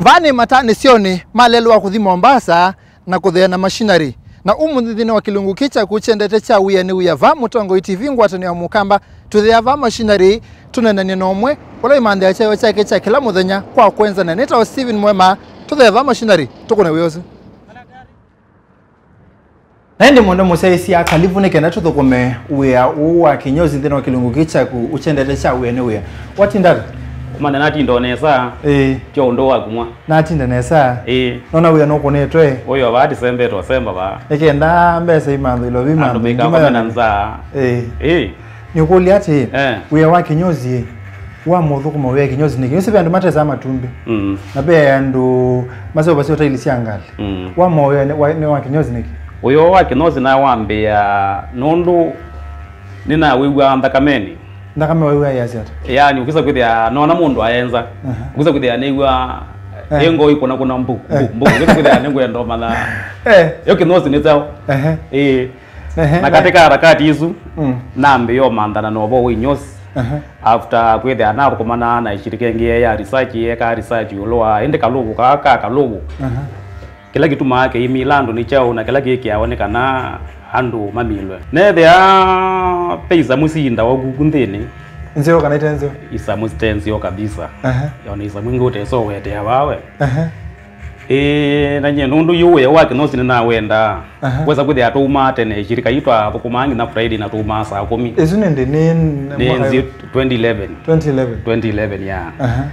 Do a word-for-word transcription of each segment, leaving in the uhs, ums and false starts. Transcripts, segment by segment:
Vaa nĩ matanĩsyonĩ ma lelũ wa kũthi Mombasa na kũtheana machinery. Na ũmũnthĩ nthĩnĩ wa kĩlungu kĩ kyaku kyendete kya Wĩa nĩ Wĩa, vaa Mũtongoi T V, ngwatanĩo ya Mũkamba, tũtheaa vaa machinery, tũneenany'e na ũmwe ũla wĩmanthĩa kyaĩwa kyake kya kĩla mũthenya kwa kwenzana. Nĩtawa Steven Mwema, tũthee vaa machinery, tũkũne wĩa ũsu. Na ĩndĩ mũndũ mũsyaĩĩsya, kalivu nĩ kenda tũthũkũme wĩa ũũ wa kĩnyozi nthĩnĩ wa kĩlungu kĩ kyaku ũkyendete kya Wĩa nĩ Wĩa. Watinda ata? Ũmanya natinda o nesa. Ĩĩ. Tyo ũndũ wa kumwa. Natinda nesa. Ĩĩ. Nona wĩa nũkũnĩtwe. Ũyũ vaa ndisembete ũsemba vaa. Nĩ kenda mbesa imanthĩlwa vi andũ andũ mĩka ngima kome na yona nzaa. Ĩĩ. Ĩĩ. Nĩũkũlya atĩĩ, eh, wĩa wa kĩnyozi wa mũthũkũma wĩa kĩnyozi nĩkĩ? Nĩsĩ ve andũ matesaa matumbĩ. Mm. Na ve andũ maseũvasya ũtaili sya ngalĩ. Mm. Wa mowĩa nĩ wa, nĩ wa kĩnyozi nĩkĩ? Ũyũ wa kĩnyozi nawambĩĩa nũndũ nĩnawĩw'aa nthakamenĩ. Nthakame waiw'aa yĩasya ata? Yaani, ũkĩsa kwĩthĩa noona mũndũ aenza. Aha. Ũkĩsa kwĩthĩa nĩw'aa, eh, ĩngoo ikũnakũna mbu, mbu, eh, mbu. Ũkĩsa kwĩthĩa nĩngwenda ũmanya. Eh. Yo kĩnyozi nĩ kyaũ? Ehe. Ĩĩ. Ehe, na na katĩ ka harakati isu, mm, nambĩĩa ũmanthana na ũvoo wa inyosi. Ehe. After kwĩthĩa nathũkũmana na ĩshirika ĩngĩ ya research, yeekaa research ĩũlũ wa ĩndĩ kalũvũ kaa ka kalũvũ. Ehe. Kĩla kĩtumaa kĩimila andũ nĩ kyaũ, na kĩla kĩkĩawa nĩ kana andũ mamilwe. Neethĩa ve isamu siindawa kuku nthĩnĩ. Nzeo kana ite nzeo? Isamu site nzeo kabisa. Ehe. Ona isamu ingĩ ũtesa ũwetea vawe. Ehe. Ĩĩ, na nyie nũndũ yu wĩa wa kĩnyosi nĩnawendaa. Aha. Wesa kwĩthĩa tũumaa tene, shirika ii twathũkũmaa nginya Friday na tũumaa saa kũmi. Ĩsu nĩ ndĩ nĩ, nĩ mwaka nzi twenty eleven. Twenty eleven. Twenty eleven, yeah. Aha.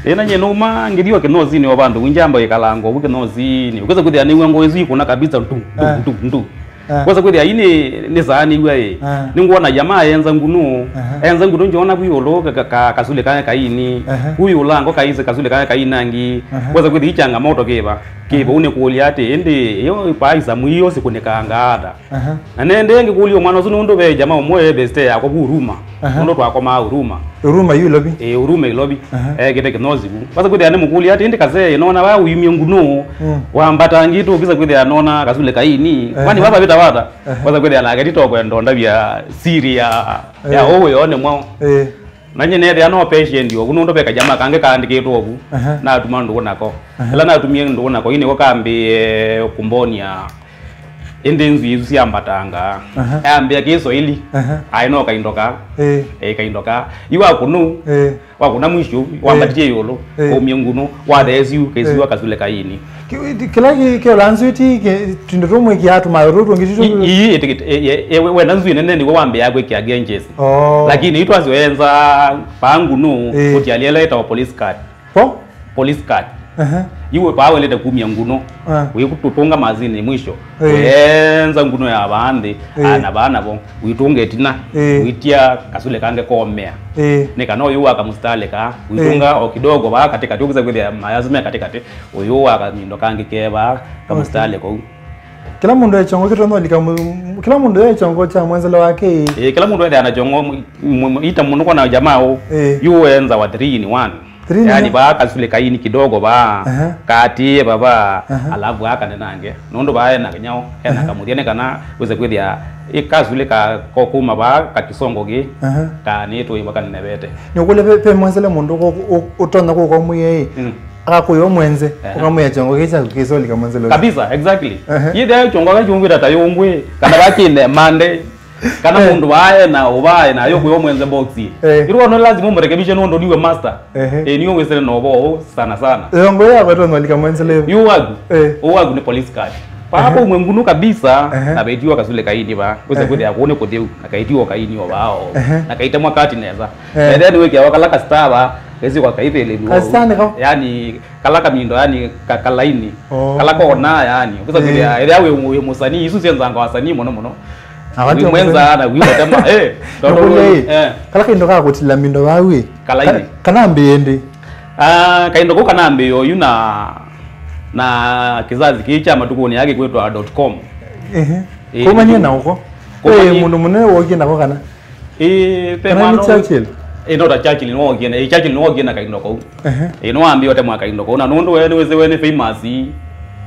Ĩĩ, na nyie nũma ngĩthi o kĩnyosinĩ o vandũ, njamba ĩkalanga ũvu kĩnyosinĩ. Ũkesa kwĩthĩa nĩw'a ngoo ĩsu ikũna kabisa, ndu, ndu, ah, ndu, ndu. Ah. Wesa kwĩthĩa ii nĩ, nĩ saa nĩw'a ĩ. Ah. Nĩngwona jamaa enza ngunu. Aha. Enza ngunu njoona vu ĩũlũ ka, ka, ka, kasulĩ kake kaini. Aha. Vu ĩũlũ ango kaisye kasulĩ kake kaini angĩ. Aha. Wesa kwĩthĩa ii changamoto kĩva. Kĩva, aha, ũnĩkũlya atĩ, ĩndĩ yo paa isamu io sikũnĩkanga ata? Aha. Na nende ngĩkũlya mwana ũsu nũndũ ve jamaa ũmwe beste yakwa vu Huruma. Aha. Nũndũ twakomaa Huruma. Huruma yu Ilovi? Ĩĩ, Huruma Ilovi. Aha. Ekĩte kĩnyosi vu. Wasa kwĩthĩa nĩmũkũlya atĩ, "Ĩndĩ kasee, nona vaa ũimie ngunu, mm, wambata ngĩ tũkĩsa kwĩthĩa nona kasulĩ kaini." Aha. Kwani vavavĩta vata? Aha. Wasa kwĩthĩa nake titokwenda ũndavya siri ya, ya, eh, ũũ wĩonĩ mwao. Eh. Na nyie neethĩa no patient ovu, nũndũ ve kajama kangĩ kaandĩkĩtwe ovu, aha, natuma ndũũ nako. Aha. Ĩla natumie ndũũ nako, ii nĩko kambĩĩe kũmbonia ĩndĩ nzwii isu syambatanga. Aha. Yambĩa Kĩswaili. Aha. Aĩ no kaindo ka. Ĩĩ. Ĩĩ, kaindo ka. Yu wakũnu, ĩĩ, wakũna mwisho, ĩĩ, wambatie ĩũlũ, ĩĩ, waumie ngunu, watheesiu, kĩsiwa, ĩĩ, kasule kaini. Ki-, kĩla kĩ-, kĩola nzwiti, kĩ-, tũindo tũmwe kĩatũ, mayo tũtũ tũngĩ tũtũ. I-, ii, ĩtĩ-, ĩ-, ĩ-, ĩ-, wenda nzwii nene nĩw'o wambĩaa kwĩkĩa gauges. Oh. Lakini itwasyoenza paa ngunu, ĩĩ, ũtialyela ĩtawa police card. Po? Police card. Ehe. Iwe paa wendete kumya ngunu. Ah. Wĩkũtũtũnga mazini mwisho. Ĩĩ. Wĩenza ngunu ya vaa nthĩ, ĩĩ, ana vaa navo. Wĩtũnga ĩtina. Ĩĩ. Wĩtia kasule kange komea. Ĩĩ. Nĩ kana ũyũ wa kamusitali kaa. Wĩtũnga, ĩĩ, o kidogo vaa katikati, ũkĩsa kwĩthĩa mayasu me katikati. Ũyũ wa kamindo kangĩ ke vaa kamusitali kau. Kĩla mũndũ e kyongo kĩtonya ũlika mũ-, kĩla mũndũ e kyongo kya mwenzele wake. Ĩĩ, kĩla mũndũ ethĩa na kyongo mũ-, mũ-, mũ-, ita mũno kwa na jamaa ũ. Ĩĩ. Yu enza wa three in one. Three in one. Yaani vaa kasule kaini kidogo vaa, aha, katie vava, aha, alafu aka nenange. Nũndũ vaa ena kanyao, ena, aha, kamũthya nĩ kana wĩse kwĩthĩa ĩ kasule ka kokuma vaa kakisongo kĩ, aha, kanĩtwe ivakanene vete. Nĩũkũlya ve, ve mwenzele mũndũ ũ-, ũ-, ũtonya kũkomwĩa ĩ. Mm. Akakũya ũmwenze, ehe, ũkamwĩa kyongo kĩĩ kyaku kĩsolika mwenzele ũsu. Kabisa, exactly. Ehe. Yĩthĩa kyongo kĩu kyũngwĩta ta yũngwĩ, kana vakĩne mande, kana, eh, mũndũ vaa ena ũvaa ena yo kũya ũmwenze box. Eh. Ĩrwa no lazima ũmrekebishe nũndũ niwe master. Ehe. Eh, niwe wĩsene na ũvoo sana sana. Yongo ya kwetu nolika mwenzele. Yu waku. Eh. Ũ waku nĩ police card. Paa, ehe, kũmwe ngunu kabisa, ehe, na vetiwa kasule kaini vaa. Wĩse, ehe, kwĩthĩa kũu nĩ kũtheu, na kaitiwa kaini o vaa o. Ehe. Na kaitemwa kati nesa. Eh. Ethĩa nĩwĩkĩawa kala kasitava, kesi kwa kaithĩlĩlw'a. Kasitava nĩko? Yani, kala kamindo, yani, ka-, kalaini. Oh. Kala kona, yani. Ũkĩsa kwĩthĩa, eh, ethĩa wĩ, wĩ mũsanii, isu syenzanga wasanii mũno mũno. Wĩ mwenza, na wĩ ũtema, eh, tondũ, nĩkũlya ĩ, eh, kala kaindo ka kũtila mindo vau ĩ. Kalaini. Ka-, kanambĩĩe ĩndĩ? Ah, kaindo kau kanambĩĩe oyu na, na kĩsasi kĩĩ kya matukũnĩ aa kĩkwĩtwa dot com. Ehe. Eh, kumanie na ũko. Kumanie. Eh, mũndũ mũnene wokie nako kana? Ĩĩ, ve kana nĩ mwana Churchill? Ĩĩ, no ta Churchill nĩwookie na, ĩĩ, Churchill nĩwookie na kaindo kau. Ehe. Ĩĩ, nĩwambie ũtemwa kaindo kau. Na nũndũ we nĩwĩsĩ we nĩ famous,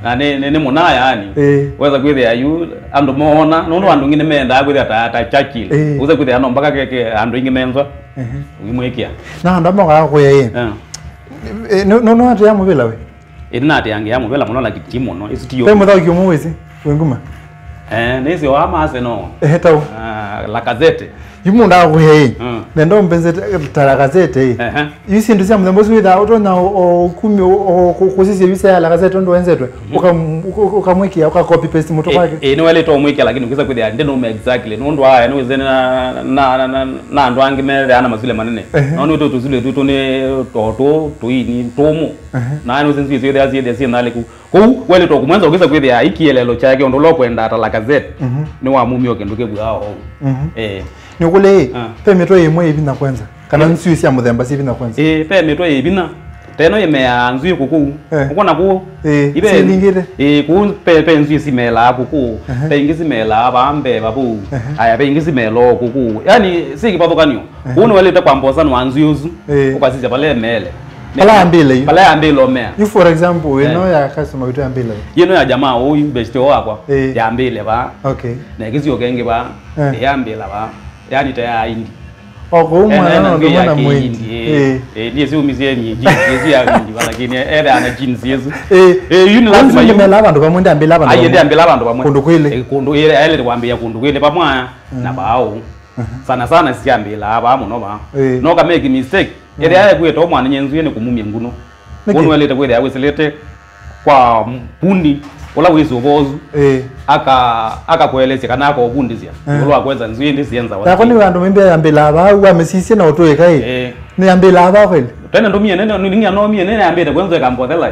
na nĩ, nĩ, nĩ mũna yani. Ĩĩ. Wesa kwĩthĩa yu, andũ moona, nũndũ, ĩĩ, andũ aingĩ nĩmendaa kwĩthĩa ta, ta Churchill. Ĩĩ. Wesa kwĩthĩa no mpaka keke andũ aingĩ menzwa. Ehe. Wĩmwĩkĩa. Na andũ amokaa kũya ĩ. Eh. Ĩ, nũ-, nũ-, nũatĩa mũvĩla we? Ĩndĩ nateangĩa mũvela mũno, lakini ti mũno. Ĩsu ti ve mũthaũki ũmwe wĩsĩ wĩ nguma. Eh, nĩsĩ wa Arsenal. Ehe, tau. Ah, Lacazette. Yu mũndũ akwĩa ĩ. Mm. Nenda ũmbenzete ta Lacazette ĩ. Ehe. Yu syĩndũ sya mũthemba ũsu wĩthaa ũtonya o, o kumi o, o kũ- kũsisya visa ya Lacazette ũndũ wenzetwe. Ũkam- ũka- ũkamwĩkĩa, ũka copy paste mũtwe kwake. Ĩĩ, nĩwaĩlĩte ũmwĩkĩa, lakini ũkĩsa kwĩthĩa ndĩnũme exactly. Nũndũ aya nĩwĩsene na, na, na, na, na andũ angĩ methĩaa na masule manene. Ehe. No nĩ tũ tũsule tũtũ nĩ to tũ tũini tũmũ. Ehe. Na nĩ ũsĩ nzui syĩthĩa syĩthĩa syĩ nalĩku. Kũu, welĩtwa kũmwenza ũkĩsa kwĩthĩa i kĩeleelo kyake ũndũ ũla ũkwenda ata Lacazette, nĩwamumia o kĩndũ kĩvw'aa oou. Eh. Nĩkũlĩ, ah, ve mĩtwe ĩmwe ĩvinya kwenza, kana nzui sya mũthemba syivinya kwenza? Eh, ve mĩtwe ĩvinya. Teno ĩmeaa nzui kũkũu. Eh. Ũkwona kũu? Eh, ive- silingĩte. Eh, kũu ve, ve nzui simeelaa kũkũu. Ehe. Ve ingĩ simeelaa vaa mbee vavũu. Ehe. Aya, ve ingĩ simeelaa o kũkũu. Yaani, si kĩvathũkanio. Kũu nĩwaĩlĩte kwamba ũsanũa nzwii ũsu, eh, ũkasisya vala ĩmeele. Vala yambĩle yu. Vala yambĩle ũmea. Yu, for example, eh, ĩno ya customer witũ yambĩle yu. Yĩno ya jamaa ũyu, beshte wakwa, eh, yambĩle vaa. Okay. Na ĩkĩsyoka ĩngĩ vaa, eh, yambĩla vaa. Yaani ta ya indi. O kũu mwana na ndũmwe na mwĩndi. Eh. Eh, ndiye siumisie nyingi, ndiye si ya indi, lakini ethĩana jeans yesu. Eh. Eh, yu nĩ lazima yu. Mela vandũ vamwe, ndambĩla vandũ vamwe. Aye, ndambĩla vandũ vamwe. Kũndũ kwĩlĩ. Eh, kũndũ ĩlĩ, aĩlĩte kwambĩĩa kũndũ kwĩlĩ vamwe na vau. Sana sana sisyambĩlaa vaa mũno vaa. Ĩĩ. No ka make mistake. Ethĩa ekwĩte ũmwanenye nzwii nĩ kũmumya nguno. Nĩkĩ? Ũnũelĩte kwĩthĩa wĩsĩlĩte kwa m- pundi ũla wĩsĩ ũvoo ũsu. Ĩĩ. Aka- akakwelesya kana akaũvundĩsya. Ĩĩ. Ũla wakwenza nzwii ĩndĩ sienzawa. Yakwa nĩ andũ mĩmbĩa yambĩlaa vaa, wamĩsisye na ũtũĩka ĩ. Ĩĩ. Nĩ yambĩlaa vaa kweli? Tene ndũmie nene, ningĩ anomie nene yambĩte kwenzeka mbothela.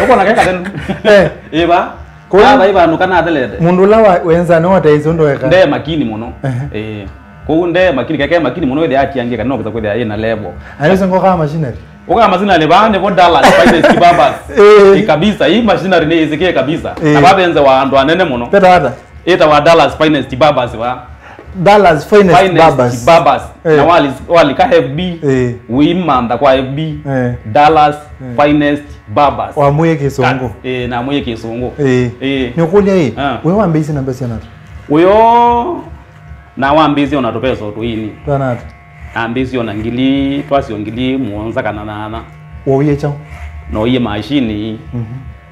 Ũkona keka tene. Eh. Ĩva. Kũu- Ava ĩvanũka nathelete. Mũndũ ũla wa- wenza nĩ wateisye ũndũ weka. Nde makini mũno. Ehe. Eh. Kũu nde makini, keke makini mũno, ĩthĩa atiangĩka, no kĩsa kwĩthĩa yĩna level. Ayose ngoka machinery. Ũka machinery vaa nĩvo Dallas Finest Barbers. Eh. Ĩ kabisa, hii machinery nĩ ĩsĩkĩe kabisa. Eh. Na vavenze wa andũ anene mũno. Peta ata? Ĩtawa Dallas Finest Barbers vaa. Dallas Finest Barbers. Barbers. Eh. Na wali- walika F B, eh, wĩmantha kwa F B, eh, Dallas, eh, Finest Barbers. Wamwĩe kĩsũngũ. Eh, na mwĩe kĩsũngũ. Eh. Eh. Nĩũkũlya ĩ, ah, we wambĩĩisye na mbesa nata? Ũyo na wambĩĩisye ona tũpesa o tũini. Twanata? Ambĩĩisye ona ngili, twasyo ngili mũonza kana nana. Wowie kyaũ? Noie mashini. Mhm.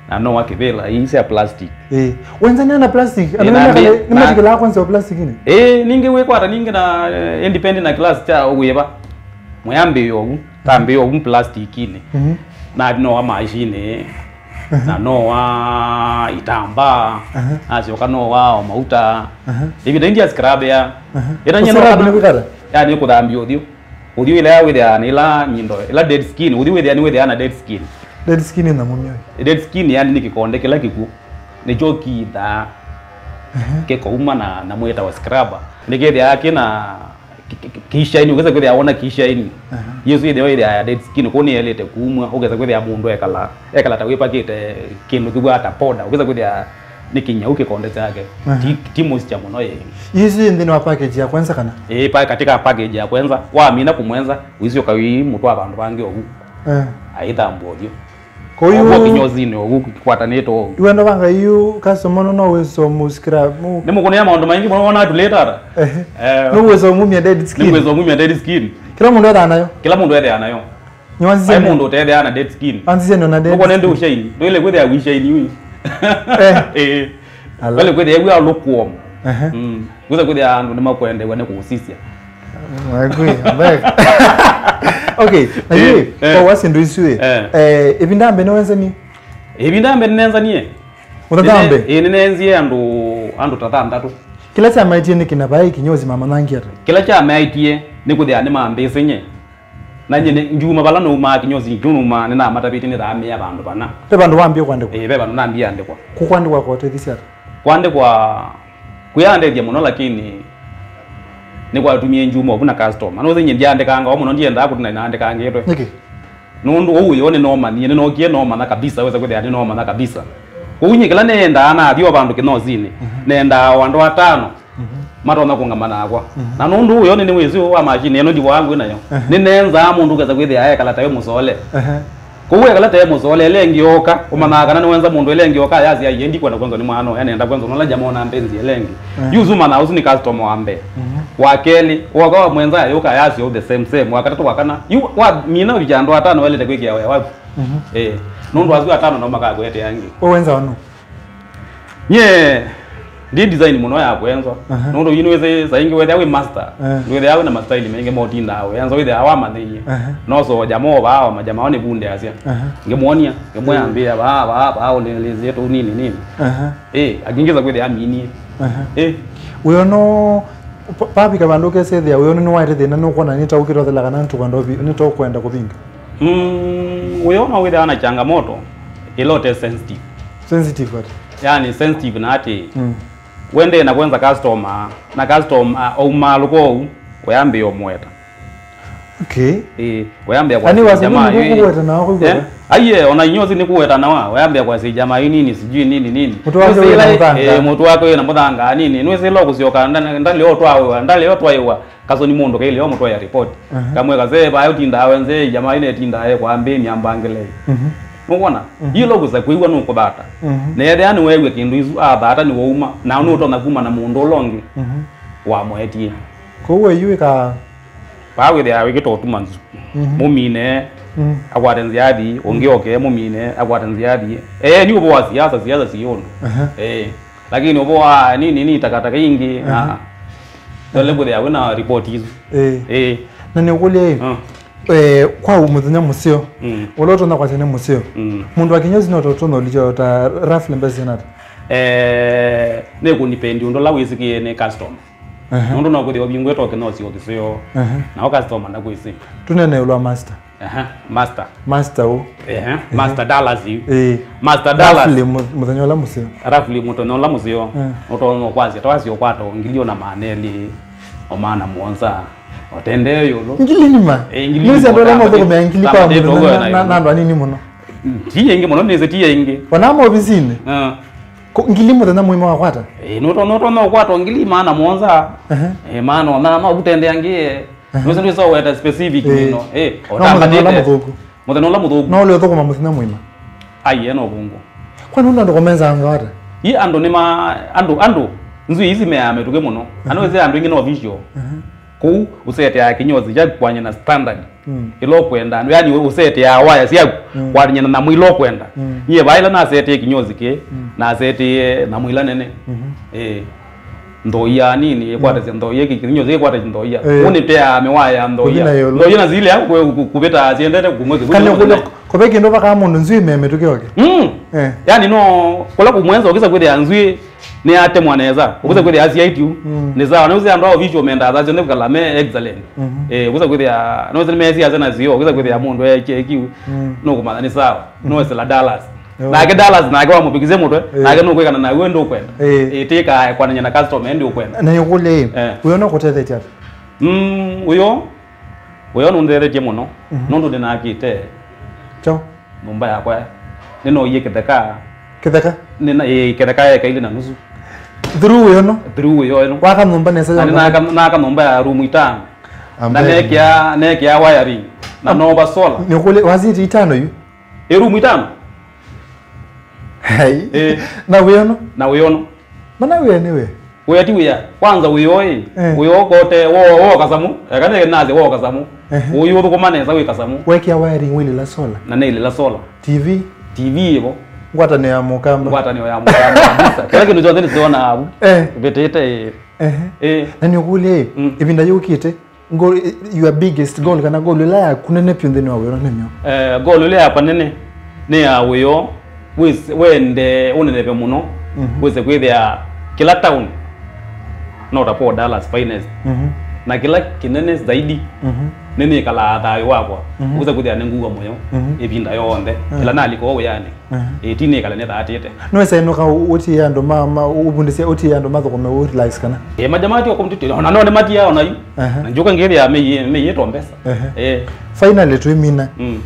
Na noa kĩvĩla ii sya plastic. Eh. Wenzania na plastic? Eh, andũ nĩ na mekale- nĩ na- matikĩlaa kwanza o plastic-inĩ? Eh, ningĩ wĩkwata ningĩ na, eh, independent na class kya wĩva. Mwĩambĩĩo ũu, tambĩĩo ũu plastic-inĩ. Mhm. Na noa mashini, mhm, na noa itambaa, aha, nasyoka noa o mauta. Aha. Ĩvinda ĩngĩ ya scrub ya. Aha. Ĩna nyie no scrub kana- nĩ kwĩkata? Yani kũthambia ũthiũ. Ũthiũ ĩla wĩthĩaa nĩ ĩla nyindo, ĩla dead skin, ũthiũ wĩthĩaa nĩ wĩthĩaa na dead skin. Dead skin na mũmyo. Dead skin yani nĩ kĩkonde kĩla kĩkw'ũ. Nĩkyo kithaa. Ehe. Kĩkauma na, na mwĩtawa scrubber. Nĩkĩthĩaa kĩna ki- ki- ki- kishaini, ũkĩsa kwĩthĩa wona kishaini. Aha. Yesu ĩthĩwa ĩthĩa ya dead skin, kũu nĩyelĩte kumwa, ũkĩsa kwĩthĩa mũndũ ekala, ekala ta wĩpakĩte kĩndũ kĩw'aa ta powder, ũkĩsa kwĩthĩa nĩ kĩnyau kĩkonde kyake. Aha. Ti, ti moisture mũno ĩ. Yesu ĩ nthĩnĩ wa package ya kwanza kana? Ĩ, pa- katika package ya kwanza, wamina kũmwenza, wĩsyoka wĩ mũtwa vandũ vangĩ ovu. Eh. Aithambwa ũthiũ. Kwa hiyo ũguo kinyozinĩ ũguo kwatanĩte ũguo. Iwendo vanga yu customer no no wĩso mu scrub mu. Nĩ mũkũnĩa maũndũ maingĩ mũno wona tulĩte ata. Ehe. Eh. No wĩso mumia dead skin. Nĩ wĩso mumia dead skin. Kila mũndũ ethana nayo. Kila mũndũ ethana nayo. Nyo anzisye. Ai mũndũ ũtethea na dead skin. Anzisye no na dead. Ũkone ndũ shine. Ndũile kwĩthĩa wi shine yu. Eh. Eh. Ala. Wale kwĩthĩa wi lukewarm. Ehe. Mm. Kwĩsa kwĩthĩa andũ nĩmakwendewa nĩ kũsisya. Makwi, mbega. Okay, na yu, eh, kwa wasi ndũ isu ĩ. Eh. Eh, ĩvinda mbene wenzanie? Ĩvinda mbene nenzanie. Ũtathambe? Ĩĩ, nĩnenzie andũ, andũ ta thanthatũ. Kĩla kyamaĩtie nĩ kĩna vaĩ kinyozi mamanangia ata? Kĩla kyamaĩtie nĩ kwĩthĩa nĩmambĩĩsĩ nye. Na nyie nĩ- ndyuma vala naumaa kinyozi kĩu naumaa nĩnamatavĩtie nĩthamĩa vandũ vana. Ve vandũ wambie kwandĩkwa? Ĩĩ, ve vandũ nambie andĩkwa. Kũkwandĩkwa kotethĩsya ata? Kwandĩkwa kũyandethya mũno, lakini nĩkwatumie ndyuma ovu na customer. Nũsĩ nyie ndyaandĩkanga o mũno, ndiendaa kũtina naandĩkangĩtwe. Nĩkĩ? Nũndũ ũu ũyo nĩnomanyie, nĩnookie nomanya kabisa, wesa kwĩthĩa nĩnomanya kabisa. Kwoou nyie kĩla neendaa nathi o vandũ kĩnyozinĩ, nendaa o andũ atano. Mhm. Matonya kũngama nakwa. Mhm. Na nũndũ ũyo nĩ nĩwĩsĩ ũũ wa machine ĩno ndivo yangu nayo. Ehe. Nĩnenzaa mũndũ ũkesa kwĩthĩa ekala tawe mũsole. Ehe. Kwoou ekala tawe mũsole, ĩla ĩngĩ oka, ũmanyaa kana nĩwenza mũndũ ĩla ĩngĩ oka, yasya, "Aiye, ndikwenda kwenzwa nĩ mwana ũyũ, nenda kwenzwa nũla jamaa ũnambenzia ĩla ĩngĩ." Ehe. Yu ũsu ũmanyaa ũsu nĩ customer wa mbee. Mhm. Wa kelĩ, woka wa mwenza ayũka, yasya the same same. Wa katatũ, wa kana. Yu wa mina ũvikya andũ atano welete kwĩkĩa wĩa waku. Mhm. Eh. Nũndũ asu atano no makakwetea angĩ. We wenzawa nũ? Nye ndi design mũno ya kwenzwa. Aha. Nũndũ yu nĩwĩsĩ saa ingĩ wethĩa wĩ master. Eh. Ndwĩthĩa wĩ na mastaili maingĩ motindaa wenzwa wĩthĩa wamanyĩie. Aha. No so jama o vaa wa majama o nĩ vunde asya. Aha. Ngĩmwonia, ngĩmwĩa mbĩa vaa, vaa, vaa, ũlĩlĩsĩe tũu nini, nini. Aha. Ĩ, akingĩza kwĩthĩa aminie. Aha. Ĩ. Wĩono, pa-, pavika vandũ ũkesethĩa, wĩono nĩwaete thĩna, nũkwona nĩtaũkĩte ũthela kana nĩtũkwenda ũvi-, nĩtũkwenda kũvinga? Mm, wĩono wĩthĩawa na changamoto ĩla ũte sensitive. Sensitive ati? Yani sensitive na ati, mm, wendee na kwenza customer, na customer aumaalũka ũu, ũyambĩĩa ũmũeta. Okay. Eh, ũyambĩĩa kwasya jamaa yu nini. Kũweta nawa kũigua. Eh? Aiye, ona inyosi nĩ kũweta nawa, ũyambĩĩa kwasya jamaa yu nini, sijui nini, nini. Mũtwe wake wĩ na mũthanga. Eh, mũtwe wake wĩ na mũthanga, nini. Nĩwĩsĩ ĩla ũkũsyoka, nda-, ndalĩ o twaĩwa, ndalĩ o twaĩwa. Kasoni mũndũ kailĩ o mũtwaĩa report. Aha. Kamwe kasee, vaya ũtindaa wenze, jamaa yu netindaa e kwa mbĩni ambangĩle. Mhm. Nũkwona? Mhm. Yu ĩla ũkũsa kwĩw'a nũkũthata. Mhm. Na ethĩa nĩweew'a kĩndũ isu, athata nĩwauma, na nũtonya kuma na mũndũ ũla ũngĩ. Mhm. Wamwetie. Kwoou yu ĩka Vaa wĩthĩaa wĩkĩte ũtuma nzu. Mhm. Mũmine, mhm, akwate nzĩa athi, ũngĩ oke, mũmine, akwate nzĩa athi. Eh, nĩ ũvoo wa siasa, siasa si ũndũ. Aha. Eh, lakini ũvoo wa nini, nini, takataka ingĩ, aha, ah. Ndole kwĩthĩa wĩna report isu. Eh. Eh. Na nĩkũlya ĩ, ah, eh, kwa ũ mũthenya mũseo, mm, ũla ũtonya kwasya nĩ mũseo, mm, mũndũ wa kĩnyosi no tũtonya ũlikya ta roughly mbesa nata? Eh, nĩkũnipendi ũndũ ũla wĩsĩkĩe nĩ customer. Aha. Nũndũ no kwĩthĩwa ũvingũĩte ũkĩnyosi ũkĩseo. Aha. Nao customer ndakwĩsĩ. Tũnene ĩũlũ wa master. Aha, master. Master ũ? Ehe, ehe. Master Dallas yu. Ĩĩ. Master Dallas. Roughly mũ-, mũthenya ũla mũseo. Roughly mũthenya ũla mũseo. Eh. Ũtonya kwasya, twasya ũkwata ngili ona maana elĩ, o maana mũonza. Ũtendee ĩũlũ. Ngili nima? Eh, ngili nima. Nĩsĩ andũ ala mathũkũmĩa ngili kwa mũthenya na, na, na andũ anini mũno. Mm, ti aingĩ mũno, nĩsĩ ti aingĩ. Ona maovisinĩ? Ah. Ko-, ngili mũthenya mũima wakwata? Ĩĩ, nũto-, nũtonya ũkwata ngili maana mũonza. Ehe. Ĩĩ, maana ona no kũtendea ngĩ. Ehe. Nũsĩ ndwĩsa weta specific, ĩĩ, mũno. Ĩĩ, no mũthenya ũla mũthũku. Mũthenya ũla mũthũku. No ũle ũthũkũma mũthenya mũima. Ai, ena ũvũngũ. Kwani ũndũ andũ komenzanga ata? Ĩ andũ nĩ ma-, andũ, andũ, nzw'ĩĩ ici meaa mĩtũkĩ mũno. Ehe. Andũ ĩsĩ andũ ingĩ no visual. Ehe. Kũu ũseteaa kĩnyosi kyaku kwanya na standard, mm, ĩla ũkwenda. Yani ũseteaa waya syaku, mm, kwanya na nyamũ ila ũkwenda. Mm. Nyie vaa ĩla nasetee kĩnyosi kĩ, mm, nasetee nyamũ ila nene. Mhm. Eh, nthoia nini, ĩkwatasya, mm, nthoia kĩ-, kĩnyosi kĩkwatasya nthoia. Eh. Ũnĩteaa mĩwaya ya nthoia. Kũthi na ĩũlũ. Nthoia na zile ya kũ-, kũ-, kũvĩta siendete kumwe kĩkũnĩ kana kũnene. Kũle, kũve kĩndũ vaka mũndũ nzw'ĩĩ me mĩtũkĩ oke. Mm. Eh. Yani no, kũla kũmwenza ũkĩsa kwĩthĩa nzw'ĩĩ nĩyatemwa nesa. Ũkwĩsa, mm, kwĩthĩa asiaitu, mm, nĩ sawa. Nĩwĩsĩ andũ a official mendaa saa syonthe kwĩkala me excellent. Mhm. Eh, ũkwĩsa kwĩthĩa, nĩwĩsĩ nĩmesiasa nasyo, ũkwĩsa kwĩthĩa, mm, mũndũ ekie kiu, mm, nũkũmanya nĩ sawa. Mm. Nĩwesela Dallas. Yo. Nake Dallas nake wamũvikisye mũtwe, eh, nake nũkwĩkana nawe ndũkwenda. Eh. Eh, tĩkaa kwanany'a na customer ĩndĩ ũkwenda. Na nĩkũlya ĩ, eh, ũyo no kũtethetya ata? Mm, ũyo, ũyo nũntethetye mũno, mhm, nũndũ nĩnakĩte. Kyaũ? Nyũmba yakwa. Nĩnoie kĩtheka. Kĩtheka? Nĩna, ĩĩ, kĩtheka eka ilĩ na nusu. Through wĩono? Through wĩono. Waka nyũmba nesa ya. Na naka, naka nyũmba ya room itano. Na nekĩa, nekĩa wiring. Na nova solar. Nĩkũlya, wasiti itano yu? Ĩ room itano? Hai. Ĩĩ. Na wĩono? Na wĩono. Mana wĩa nĩ wĩa. Wĩa ti wĩa. Kwanza wĩoo ĩ. Eh. Wĩoo kote, wo, wo kasamũ. Eka nĩ nase wo kasamũ. Ehe. Ũyũ ũthũkũma nesa wĩ kasamũ. Wekĩa wiring wĩlĩla solar. Na nĩlĩla solar. T V. T V ĩvo. Ngwatanĩo ya mũkamba. Ngwatanĩo ya mũkamba kabisa. Kĩla kĩndũ kyonthe nĩsĩonaa avu. Eh. Vĩtĩte ĩ. Ehe. Ĩ. Na nĩũkũlya ĩ, mm, ĩvinda yũkĩte, goal, your biggest goal, kana goal ĩla yaku nene vyũ nthĩnĩ wa wĩra nĩ myo? Eh, goal ĩla yakwa nene nĩ ya wĩoo, wĩs-, wende ũneneve mũno, mhm, wĩse kwĩthĩa kĩla town no ta Paul Dallas Finest. Mhm. Na kĩla kĩnene zaidi, mhm, nĩnĩkalaa thayũ wakwa. Mhm. Wĩse kwĩthĩa nĩ ngua mũyo, mhm, ĩvinda yonthe. Mhm. Ĩla nalika o wĩanĩ. Mhm. Ĩĩ, ti nĩkale nĩthaatĩte. Nĩwesa ĩnũka ũ-, ũtie andũ ma, ma, ũvundĩsye, ũtie andũ mathũkũme ũ realize kana? Ĩĩ, maja mati okomtiti, ona no nĩmatia ona yu. Aha. Na njuka ngĩthĩa mĩi-, mĩiyĩtwo mbesa. Aha. Ĩĩ. Finally, twĩmina. Mm.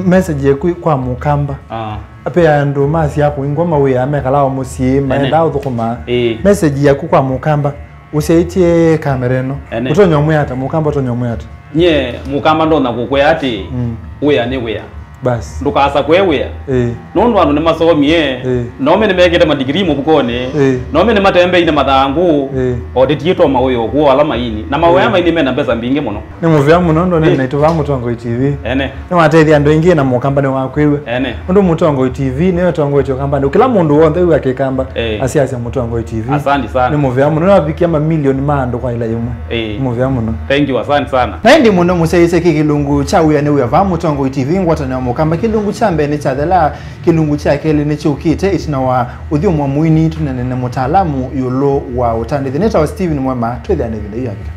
Message yaku kwa mũkamba. Ah. Ape andũ masya kũingwa mawĩa mekalao mũsyĩ, ene, maendaa ũthũkũma. Ĩĩ. Message yaku kwa mũkamba. Ũsyaĩtye kamera ĩno. Ene. Ũtonya ũmwĩa ata, mũkamba ũtonya ũmwĩa ata? Nyie mũkamba ndonya kũkwĩa atĩ, mm, wĩa nĩ wĩa. Basi. Ndũkasakwe wĩa. Ĩĩ. Nũndũ andũ nĩmasomie, ĩĩ, na ũme nĩmekĩte madigirii mũvukonĩ, ĩĩ, na ũme nĩmatembeie na mathangũ, ĩĩ, o tĩtiĩtwa mawĩa ũkw'o ala maini. Na mawĩa, ĩĩ, maini mena mbesa mbingĩ mũno. Nĩ mũvea mũno, ndone, ĩĩ, naitũ vaa Mũtongoi T V. Ene. Nĩwatethya andũ aingĩ na Mũkamba nĩwakwĩw'a. Ene. Ũndũ Mũtongoi T V nĩyo ĩtongoetye Ũkamba. Kĩla mũndũ w'onthe wĩw'a Kĩkamba, ĩĩ, asiasya Mũtongoi T V. Asante sana. Nĩ mũvea mũno, nĩwavikia mamilioni ma andũ kwa ĩla yĩmwe. Ĩĩ. Nĩ mũvea mũno. Thank you, asante sana. Na ĩndĩ mũno mũsyaĩĩsya kĩ kĩlungu kya Wĩa nĩ Wĩa vaa Mũtongoi T V, ngwatanĩo ya Mũkamba. Kĩlungu kya mbee nĩkyathela, kĩlungu kya kelĩ nĩkyũkĩte ĩtina wa ũthyũmũa mũini, tũneene na mũtaalamu ĩũlũ wa ũtandĩthya. Nĩtawa Steven Mwema, twĩthĩane ĩvinda yu yavika.